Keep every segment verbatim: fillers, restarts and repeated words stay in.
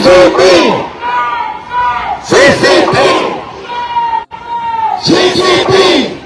CCP! CCP! CCP!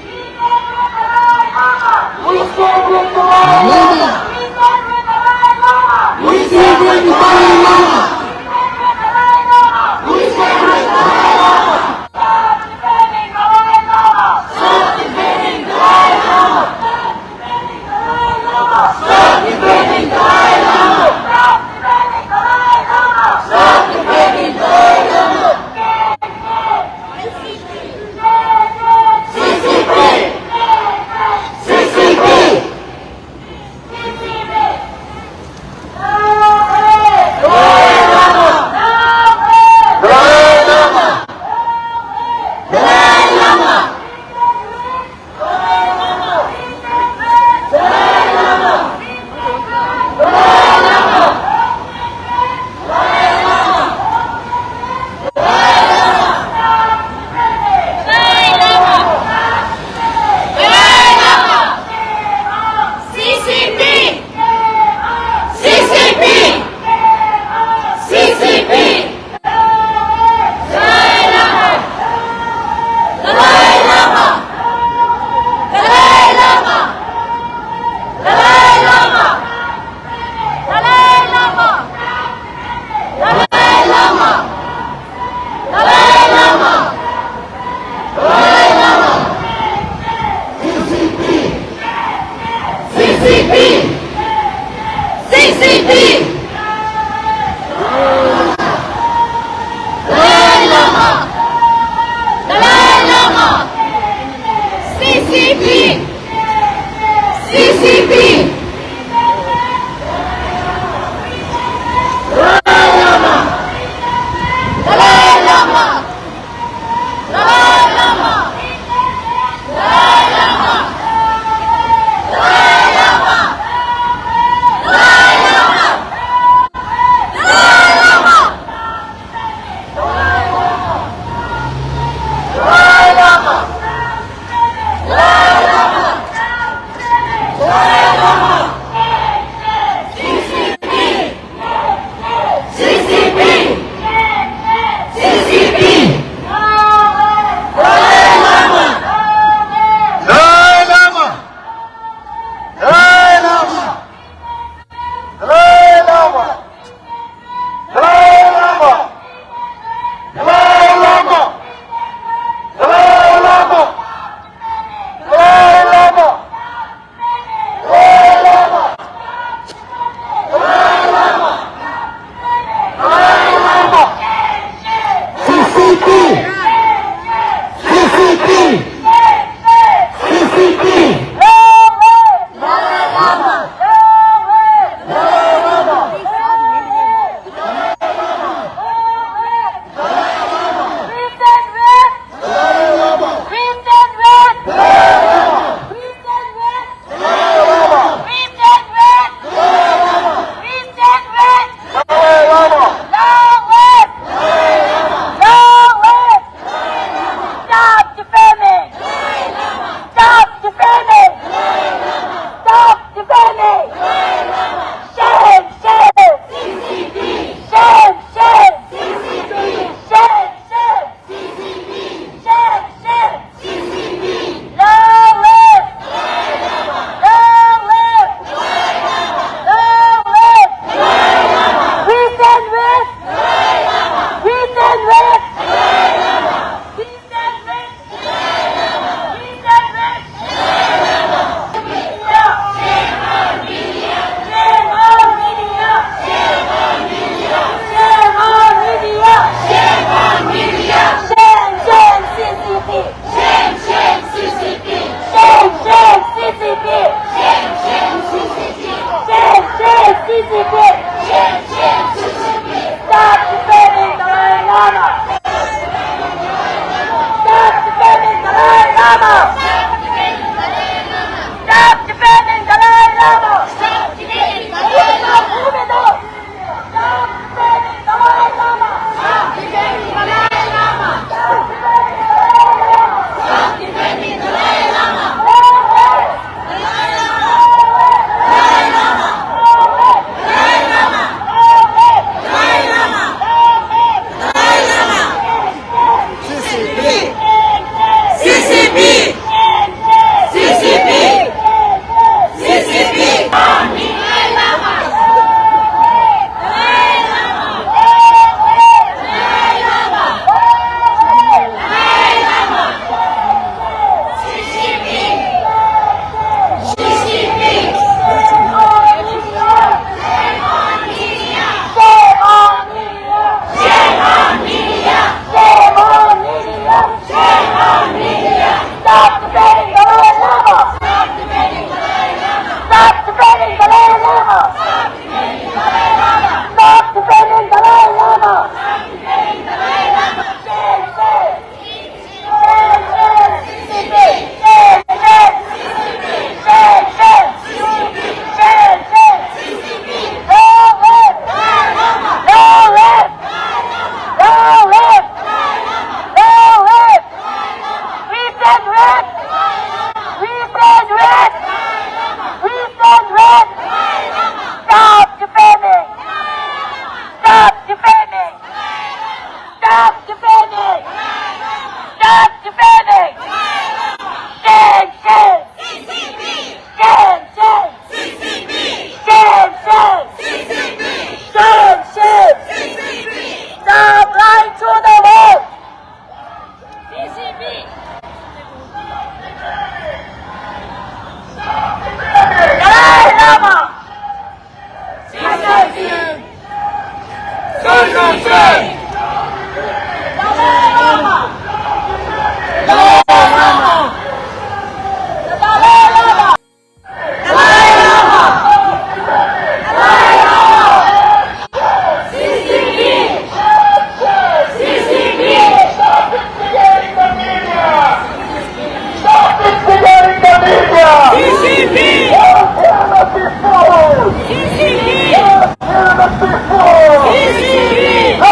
Stop instigating the media! C C P! Why cannot be fooled? C C P! Why cannot be fooled? C C P! No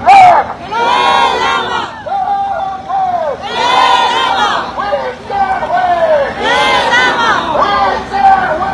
less! No less! We stand with! We stand with!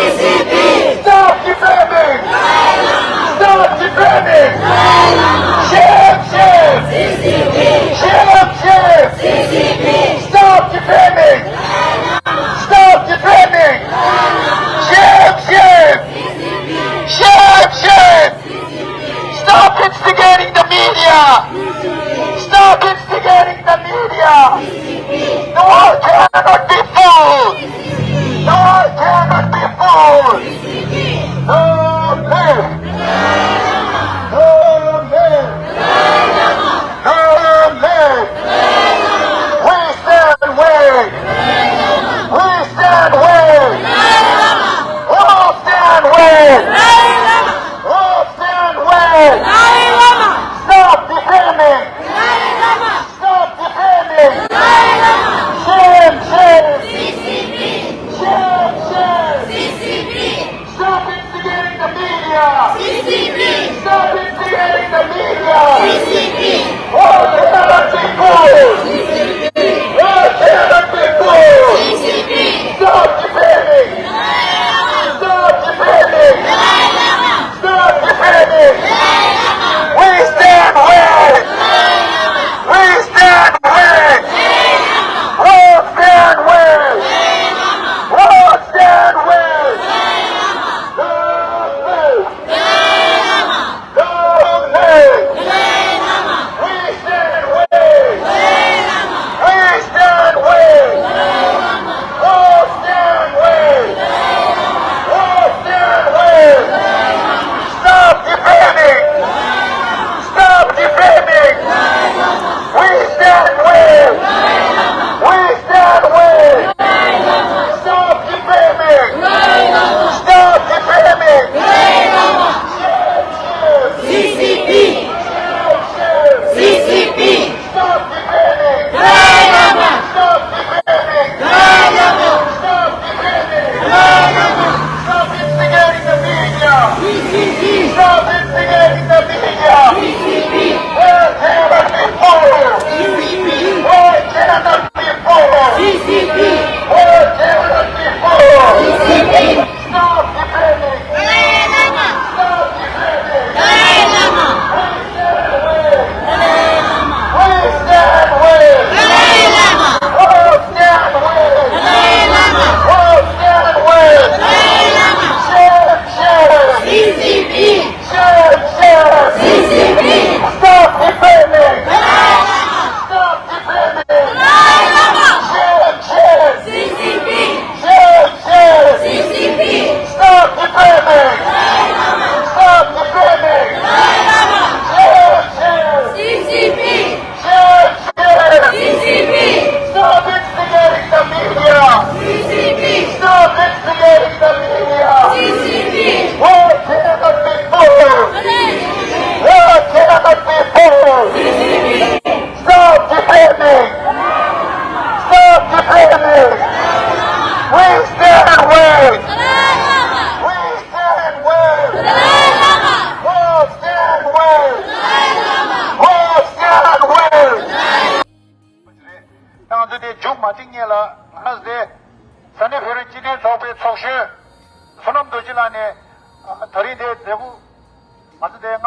Stop defending! Stop defending! Shame, shame! Shame, shame! Stop defending! Stop defending! Shame, shame! Shame, shame! Stop instigating the media! Stop instigating the media! The world cannot be fooled! The world cannot be fooled! No less! No less! No less! We stand with! We stand with! All stand with! All stand with! Stop defending! Stop defending! Shame, shame! Shame, shame! Stop instigating the media! Stop instigating the media! All cannot be fooled! All cannot be fooled! Stop defending! Stop defending! Stop defending! We stand with! We stand with! All stand with! All stand with! Long live! Long live! We stand with!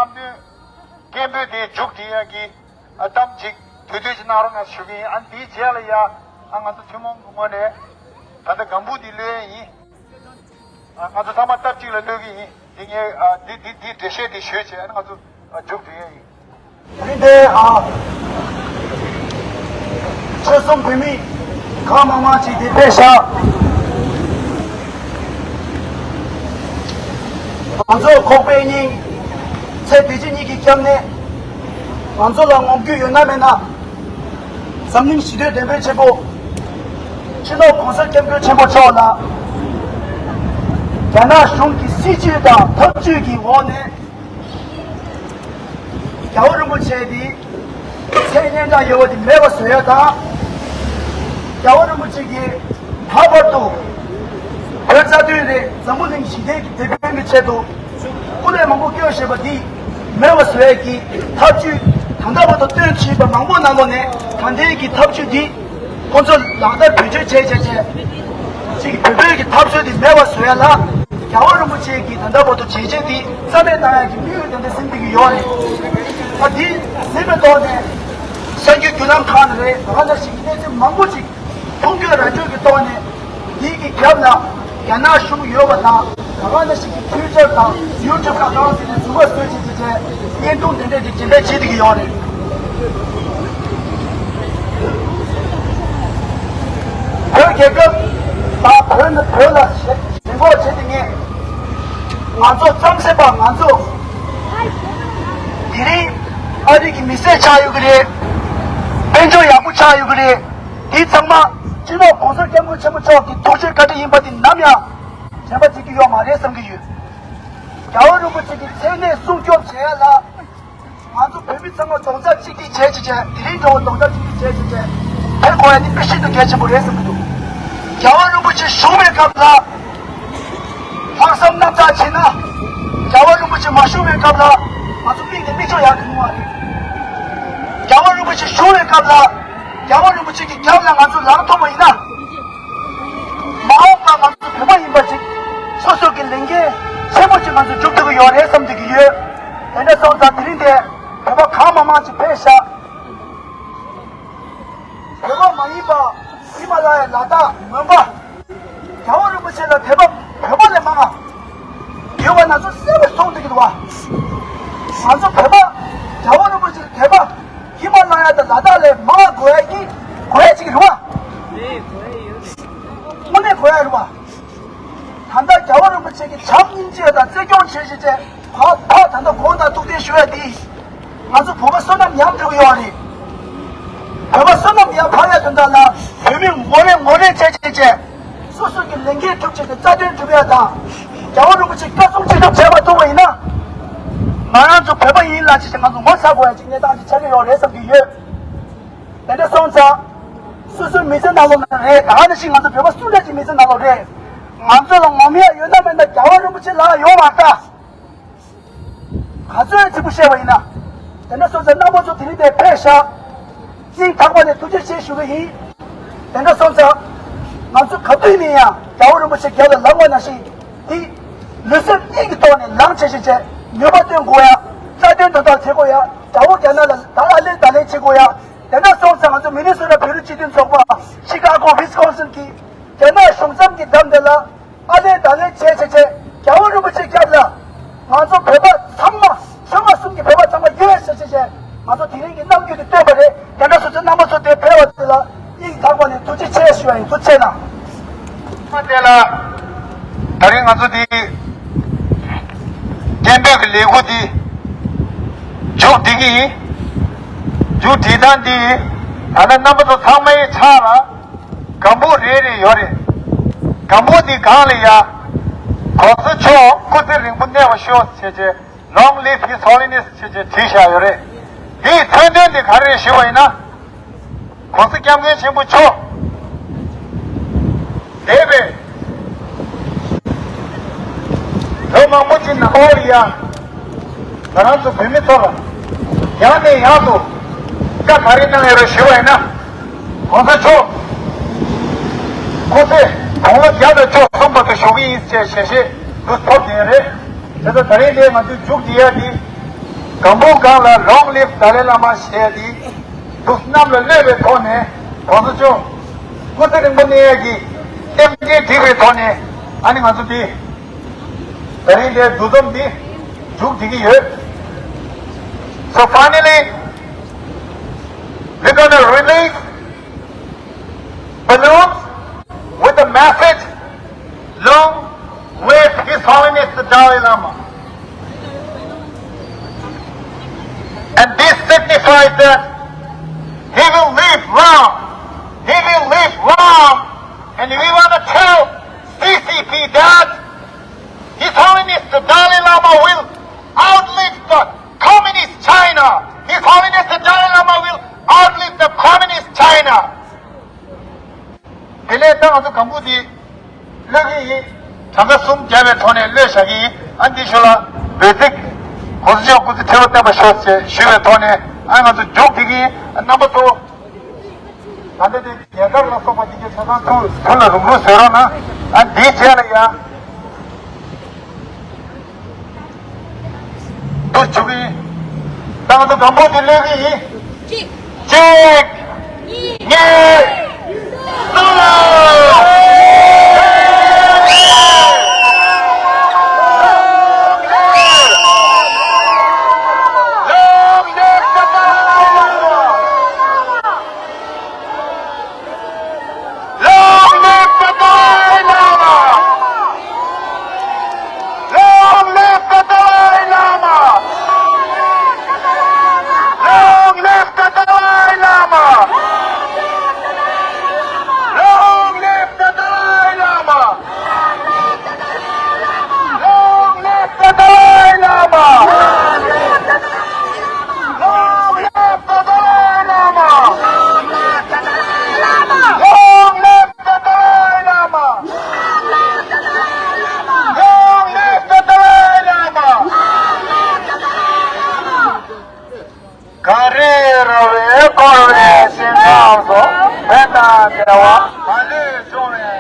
སྐད་འབོད་དེ་མཇུག་སྒྲིལ་ཡག་གི་ཨ་གཏམ་ཅིག་དུས་དུས་ཅིག་གནང་རོགས་གནང་ཞུ་གི་ཡིན། ཨ་ནི་དེའི་རྗེས་ལ་ཡ་ཨ་ང་ཚོ་ཐུན་མོང་གི་ངོས་ནས་ད་ལྟ་སྒམ་པོ་འདི་གློད་ཡ་ཡིན། ཨ་ང་ཚོ་ཚང་མ་སྟབས་གཅིག་ལ་གློད་གི་ཡིན། འདི་ངས་ཨ་འདི་འདི་འདི་འགྲེལ་བཤད་འདི་ཞུས་བྱས་ཨ་ནི་ང་ཚོ་ཨ་མཇུག་སྒྲིལ་ཡ་ཡིན། དེ་རིང་འདི་ཨ་ཆོལ་གསུམ་བོད་མི་གང་མང་མང་ཅིག་འདིར་ཕེབས་ཤག་ང་ཚོ་ཁོག་པའི་སྙིང་ཚེ་འདི་ཕྱི་གཉིས་ཀྱི་སྐྱབས་གནས། ང་ཚོ་ལ་ངོམ་རྒྱུ་ཡོད་ན་མེད་ན། འཛམ་གླིང་ཞི་བདེ་ལྡན་པའི་ཆེན་པོ། སྤྱི་ནོར་༸གོང་ས་༸སྐྱབས་མགོན་ཆེན་པོ་མཆོག་ལ་རྒྱ་ནག་གཞུང་གི་སྲིད་བྱུས་དང་ཐབས་བྱུས་ཀྱི་འོག་ནས། རྒྱལ་བ་རིན་པོ་ཆེ་འདི་ཚེ་སྔོན་གྲངས་ཡོད་པ་འདི་མེད་པ་བཟོ་ཡ་དང་། རྒྱལ་བ་རིན་པོ་ཆེ་གིས་ད་བར་དུ་བོད་རྩ་དོན་རེད། འཛམ་བུ་གླིང་ཞི་བདེ་གི་དེད་དཔོན་གྱི་ཆེད་དུ་སྐུ་ལས་མང་པོ་བསྐྱོན་བཞིན་པ་འདི་མེད་པ་བཟོ་ཡ་གི་ཐབས་བྱུས་ད་ལྟ་བར་དུ་བཏོན་ཕྱིན་པ་མང་པོ་ནང་ལོགས་ནས་ད་ལྟའི་གི་ཐབས་བྱུས་འདི་ཁོང་ཚོ་ལག་བསྟར་བེད་སྤྱོད་བྱས་བྱས་བྱས་ཅིག་བོད་བོད་ཀྱི་འཐབ་རྩོད་འདི་མེད་པ་བཟོ་ཡ་ལ་རྒྱལ་བ་རིན་པོ་ཆེ་གིས་ད་ལྟ་བར་དུ་བྱས་རྗེས་འདི་རྩ་མེད་བཏང་ཡ་གི་དམིགས་ཡུལ་དེ་འདྲ་ཟིན་བསྡད་ཀྱི་ཡོད་རེད། ད་འདི་ཟིན་པའི་ཐོག་ནས་གསར་འགྱུར་བརྒྱུད་ལམ་ཁག་ནས་རེད། ད་ག་ནང་བཞིན་གནས་ཚུལ་མང་པོ་ཅིག་མཐོང་རྒྱུ་ར་འཇུག་གི་ཐོག་ནས་འདི་གི་རྒྱབ་ལ་རྒྱ་ནག་གཞུང་ཡོད་པ་དང་། ད་ག་ནང་བཞིན་གྱི་ཕུལ་ཆར་དང་ཡུ་ཊུབ་ཁག་གང་ཟེར་ནས་རྫུན་མ་བཟོས་བྱས་བྱས་བྱས་བརྙན་ཐུང་དེ་འདྲས་ཅིག་ཇི་འདྲས་བྱེད་བསྡད་ཀྱི་ཡོད་རེད། བོད་རྒྱལ་ཁབ་དང་བོད་ནི་བོད་ལ་ཞེན་ཁོག་བྱེད་དེ་ངས་ང་ཚོ་རྩམ་ཟན་པ་ང་ཚོ་དེ་རིང་ཨ་རི་གི་མི་སེར་ཆགས་ཡོད་ཀྱི་རེད། དཔལ་འབྱོར་ཡག་པོ་ཆགས་ཡོད་ཀྱི་རེད། དེ་ཚང་མ་སྤྱི་ནོར་༸གོང་ས་༸སྐྱབས་མགོན་ཆེན་པོ་མཆོག་གི་ཐུགས་རྗེ་བཀའ་དྲིན་ཡིན་པ་དེ་ནམ་ཡང་དྲན་པ་བརྗེད་ཀྱི་ཡོད་མ་རེད་བསམ་གྱི་ཡོད། རྒྱལ་བ་རིན་པོ་ཆེ་གི་མཚན་གནས་སྲུང་སྐྱོབ་བྱེད་ཡ་ལ་ང་ཚོ་བོད་མི་ཚང་མ་རྡོག་རྩ་གཅིག་སྒྲིལ་བྱས་བྱས་བྱས་དེ་རིང་འགྲོ་བ་རྡོག་རྩ་གཅིག་སྒྲིལ་བྱས་བྱས་བྱས་ཕེབས་དགོས་ཡ་དེ་དཔེ་ཤིན་ཏུ་གལ་ཆེན་པོ་རེད་བསམ་གྱི་འདུག་རྒྱལ་བ་རིན་པོ་ཆེ་བཞུགས་པའི་སྐབས་ལ་ལྷག་བསམ་རྣམ་དག་བྱས་ན། རྒྱལ་བ་རིན་པོ་ཆེ་མ་བཞུགས་པའི་སྐབས་ལ་ང་ཚོ་མིག་ནས་མིག་ཆུ་ཡར་གྱི་མི་བ་རེད། རྒྱལ་བ་རིན་པོ་ཆེ་བཞུགས་པའི་སྐབས་ལ་རྒྱལ་བ་རིན་པོ་ཆེ་གི་རྒྱབ་ལ་ང་ཚོ་ལངས་ཐུབ་པ་ཡིན་ན། མ་འོངས་པ་ང་ཚོ་བོད་པ་ཡིན་པ་ཅིག་སོ་སོ་གི་ལས་འགན་ཆེན་པོ་ཅིག་ང་ཚོ་སྒྲུབ་ཐུབ་ཀྱི་ཡོད་རེད་བསམ་བསྡད་ཀྱི་ཡོད། དེ་འདྲ་སོང་ཙང་དེ་རིང་འདིར་བོད་པ་གང་མང་མང་ཅིག་ཕེབས་ཤག་བོད་པ་མ་ཡིན་པ་ཧི་མ་ལ་ཡའི་ལ་དྭགས་མོན་པ། རྒྱལ་བ་རིན་པོ་ཆེ་ལ་དད་པ་བོད་པ་ལས་མང་ང་ཡོད་པ་ང་ཚོ་གསལ་པོ་མཐོང་བསྡད་ཀྱི་འདུག་བ། ང་ཚོ་བོད་པ་རྒྱལ་བ་རིན་པོ་ཆེ་ལ་དད་པ་ཧི་མ་ལ་ཡ་དང་ལ་དྭགས་ལས་མང་ང་དགོས་ཡ་གི་དགོས་ཡ་ཅིག་རེད་བ། དངོས་གནས་དགོས་ཡ་རེད་བ། ད་ལྟ་རྒྱལ་བ་རིན་པོ་ཆེ་གི་བྱམས་སྙིང་རྗེ་དང་བརྩེ་སྐྱོང་བྱེད་བཞིན་བྱས་ཕར་ཕར་ད་ལྟ་དགོངས་དག་ཐུགས་བདེན་ཞུ་ཡ་དེ། ང་ཚོ་བོད་པ་བསོད་ནམས་ཉམས་འགྲོ་གི་ཡོད་རེད། བོད་པ་བསོད་ནམས་ཡར་འཕར་ཡ་དོན་དག་ལ་བོད་མི་ངོ་རེ་ངོ་རེ་བྱས་བྱས་བྱས་སོ་སོ་གི་ལས་འགན་སྒྲུབ་བྱས་ཏེ་རྩ་དོན་སྒྲུབ་ཡ་དང་། རྒྱལ་བ་རིན་པོ་ཆེ་བཀའ་གསུང་ཅི་ཐུབ་བྱས་པ་ཐུབ་པ་ཡིན་ན། ང་རང་ཚོ་བོད་པ་ཡིན་ལ་བྱས་བྱས་ང་ཚོ་ངོ་ཚ་དགོས་ཡ་ཅིག་གནས་སྟངས་ཅིག་ཆགས་ཀྱི་ཡོད་རེད་བསམ་གྱི་ཡོད། དེ་འདྲ་སོང་ཙང་། སོ་སོའི་མི་ཚེ་ནང་ལོགས་ནས་རེད། ད་ག་ནང་བཞིན་ང་ཚོ་བོད་པ་སུ་འདྲ་ཅིག་མི་ཚེ་ནང་ལོགས་རེད། ང་ཚོ་ལ་ངོམ་ཡ་ཡོད་ན་མེད་ན་རྒྱལ་བ་རིན་པོ་ཆེ་ལ་ཡོང་བ་ལྟ། ག་ཚོད་ཡང་གཅིག་པུ་བཤད་པ་ཡིན་ན། དེ་འདྲ་སོང་ཙང་རྣམ་པ་ཚོ་དེ་རིང་འདིར་ཕེབས་ཤག་སྙིང་ཐག་པ་ནས་ཐུགས་རྗེ་ཆེ་ཞུ་གི་ཡིན། དེ་འདྲ་སོང་ཙང་། ང་ཚོ་ག་དུས་ནས་ཡང་རྒྱལ་བ་རིན་པོ་ཆེ་རྒྱབ་ལ་ལངས་པ་ནང་བཞིན། དེ། ལུས་སེམས་གཉིས་ཀྱི་ཐོག་ནས་ལངས་བྱས་བྱས་བྱས་ནུས་པ་བཏོན་དགོས་ཡ། རྩ་དོན་དོན་དག་བྱེད་དགོས་ཡ། དགྲ་བོ་རྒྱ་ནག་ལ་ད་ཨ་ལེ་ད་ལེ་བྱེད་དགོས་ཡ། དེ་འདྲ་སོང་ཙང་ང་ཚོ་མི་ནི་སོ་ཊ་བོད་རིགས་སྤྱི་མཐུན་ཚོགས་པ། ཤི་ཀ་གོ། ཝིས་ཀོན་སིན་གྱི་རྒྱ་ནག་གཞུང་ཚབ་ཀྱི་འདམ་དེ་ལ་ཨ་ལེ་ད་ལེ་བྱས་བྱས་བྱས་རྒྱལ་བ་རིན་པོ་ཆེ་སྐྱབས་ལ། ང་ཚོ་བོད་པ་ཚང་མ་ཆོལ་ཁ་གསུམ་གྱི་བོད་པ་ཚང་མ་ཡོད་ཟེར་བྱས་བྱས་ང་ཚོ་དེ་རིང་གི་རྣམ་འགྱུར་དེ་སྟོན་པ་རེད། དེ་འདྲ་སོང་ཙང་རྣམ་པ་ཚོ་དེར་ཕེབས་པ་དེ་ལ་སྙིང་ཐག་པ་ནས་ཐུགས་རྗེ་ཆེ་ཞུ་བ་ཡིན། ཐུགས་རྗེ་ཆེ་གནང་། དེ་ལ་ད་རིང་ང་ཚོ་འདི་སྐད་འབོད་ཀྱི་ལས་འགུལ་འདི་མཇུག་སྒྲིལ་གྱི་ཡིན། མཇུག་སྒྲིལ་སྟངས་འདི་ད་ལྟ་རྣམ་པ་ཚོ་ཚང་མའི་ཕྱག་ལ་སྒམ་པོ་རེ་རེ་ཡོད་རེད། སྒམ་པོ་འདི་སྒང་ལ་ཡ་༸གོང་ས་མཆོག་སྐུ་ཚེ་རིང་པོ་གནས་པར་ཤོག་ཟེར་བྱས། Long live His Holiness ཞེས་བྱས་བྲིས་བཞག་ཡོད་རེད། འདིའི་མཚོན་དོན་དེ་ག་རེ་རེད་ཞུས་པ་ཡིན་ན། ༸གོང་ས་༸སྐྱབས་མགོན་ཆེན་པོ་མཆོག་འདས་པའི་ལོ་མང་པོ་ཅིག་ནང་ལོགས་ལ་ཡ། ང་རང་ཚོ་བོད་མི་ཚོ་ལ་ཡང་ནས་ཡང་དུ་བཀའ་ག་རེ་གནང་ཡོད་རེད་ཞུས་པ་ཡིན་ན། ༸གོང་ས་མཆོག་སྐུ་ཚེ་དགུང་ལོ་བརྒྱ་དང་བཅུ་གསུམ་བར་དུ་བཞུགས་ཀྱི་ཡིན་ཞེས་ཞལ་བཞེས་འདུག་ཐོབ་ཀྱི་ཡོད་རེད། དེ་ཚོ་ད་རིང་འདིར་ང་ཚོས་མཇུག་སྒྲིལ་ཡ་འདི། སྒམ་པོ་སྒང་ལ་Long Live Dalai Lama ཞེས་དེ་འདུག་གནམ་ལ་གློད་པའི་ཐོག་ནས་༸གོང་ས་མཆོག་སྐུ་ཚེ་རིང་པོ་གནས་ཡས་ཀྱི་སེམས་ཅན་འགྲིག་པའི་ཐོག་ནས་ཨ་ནི་ང་ཚོ་འདི་ད་རིང་འདིར་འདུ་འཛོམས་འདི་མཇུག་སྒྲིལ་གྱི་ཡོད། So finally, we're gonna release balloons with the message, "Long live His Holiness the Dalai Lama." And this signifies that he will live long. He will live long. And we want to tell C C P that His Holiness the Dalai Lama will outlive the communist China. His Holiness the Dalai Lama will outlive the communist China. དེ་ལས་ད་ང་ཚོ་སྒམ་པོ་འདི་གློད་ཀྱི་ཡིན། གྲངས་ཀ་གསུམ་བརྒྱབ་པའི་ཐོག་ནས་གློད་བཞག་གི་ཡིན། ཨ་འདི་ཤོ་ལ་འབོད་ཚིག་༸གོང་ས་མཆོག་སྐུ་ཚེ་ཁྲི་ལོ་བརྟན་པར་ཤོག་ཅེས་ཞུ་བའི་ཐོག་ནས་ཨ་ང་ཚོ་མཇུག་སྒྲིལ་གྱི་ཡིན། རྣམ་པ་ཚོ་ད་ལྟ་དེ་རྒྱལ་དར་ལ་སོགས་པ་འདི་གའི་ཆ་ཚང་ཐུགས་ཐུགས་ལ་རུག་རུག་བཟོས་རོགས་གནང་། ཨ་འདིའི་རྗེས་ལ་ཡ། འདུ་བཅུག་གི་ཡིན། ད་ང་ཚོ་སྒམ་པོ་འདི་གློད་ཀྱི་ཡིན། གཅིག་གཅིག་གཉིས། གཉིས། གསུམ། གསུམ། Long live the Dalai Lama! Long live the Dalai Lama! Long live the Dalai Lama! Long live the Dalai Lama! Long live the Dalai Lama! Long live the Dalai Lama! Long live the Dalai Lama! Long live the Dalai Lama! གངས་རིའི་ར་བས་བསྐོར་བའི་ཞིང་ཁམས་སུ། ཕན་དང་བདེ་བ་མ་ལུས་འབྱུང་བའི་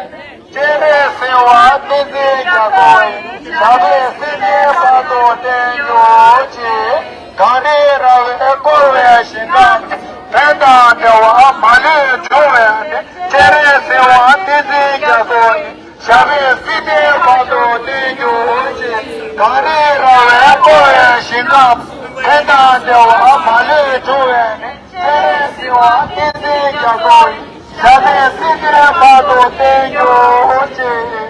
གནས། སྤྱན་རས་གཟིགས་དབང་བསྟན་འཛིན་རྒྱ་མཚོ་ཡི། ཞབས་པད་སྲིད་མཐའི་བར་དུ་བརྟན་གྱུར་ཅིག་གངས་རིའི་ར་བས་བསྐོར་བའི་ཞིང་ཁམས་སུ། ཕན་དང་བདེ་བ་མ་ལུས་འབྱུང་བའི་གནས། སྤྱན་རས་གཟིགས་དབང་བསྟན་འཛིན་རྒྱ་མཚོ་ཡི། ཞབས་པད་སྲིད་མཐའི་བར་དུ་བརྟན་གྱུར་ཅིག་གངས་རིའི་ར་བས་བསྐོར་བའི་ཞིང་ཁམས། ཕན་དང་བདེ་བ་མ་ལུས་འབྱུང་བའི་གནས། སྤྱན་རས་གཟིགས་དབང་བསྟན་འཛིན་རྒྱ་མཚོ་ཡི། ཞབས་པད་སྲིད་མཐའི་བར་དུ་བརྟན་གྱུར་ཅིག